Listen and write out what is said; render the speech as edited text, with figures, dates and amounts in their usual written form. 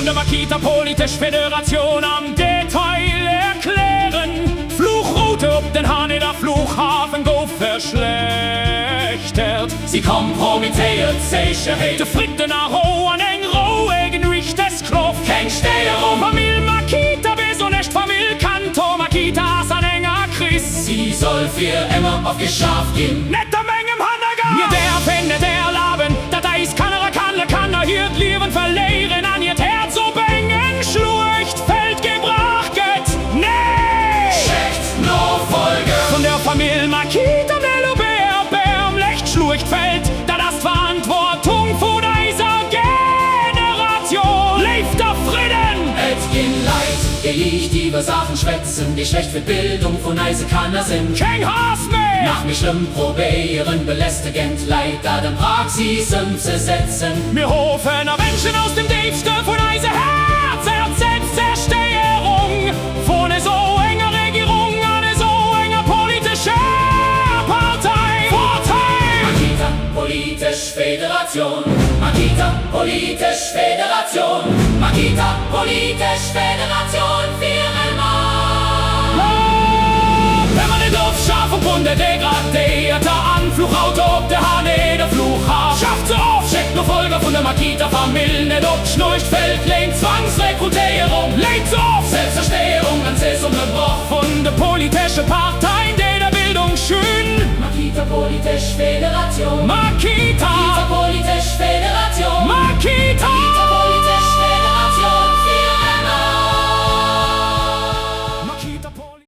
Vun der Makita Politesch Federatioun am Detail erklären. D'Fluchroute op den Haneda Fluchhafen gouf verschlechtert. Si kompromittéiert d'Sécherheet. De Fridden a Rou an eng roueg Nuecht des Klof. Keng Stéierung. Famill Makita, besonnesch d'Famill Kanto Makita ass an enger Kris. Si soll fir emmer ofgeschaaft ginn. Net a mengem Hannergaart! Mir däerfen net erlaben, datt eis Kanner a Kannerkanner hiert Liewen verléieren an hiert Häerz op engem Schluechtfeld gebrach gëtt. Nee! Schéckt Nofolger! Vun der Famill Makita Nello Erbärmlecht Schluechtfeld, dat ass d'Verantwortung vun eiser Generatioun. Léift a Fridden! Et ginn Leit, déi liicht iwwer Saachen schwätzen, déi schlecht fir d'Bildung vun eise Kanner sinn. Keng Haass méi! Nach méi schlëmm, probéieren belästegend Leit dat an Praxis ëmzesetzen. Mir hoffen a wënschen aus dem Déifste vun eise Häerzer d'Selbstzerstéierung vun esou enger Regierung an esou enger politescher Partei. Partei! Makita, politesch Federatioun, Makita, politesch Federatioun, Makita, politesch Federatioun fir ëmmer! Permanent Ofschafung vun der degradéierter Anfluchroute op de Haneda Flughafen. Schaaft se of! Schéckt d'Nofolger vun der Makita Famill net op d'Schluechtfeld, léint Zwangsrekrutéierung, léint se of! Selbstzerstéierung an Zesummebroch. Vun de politesche Parteien, déi der Bildung schün. Makita Politesch Federatioun. Makita!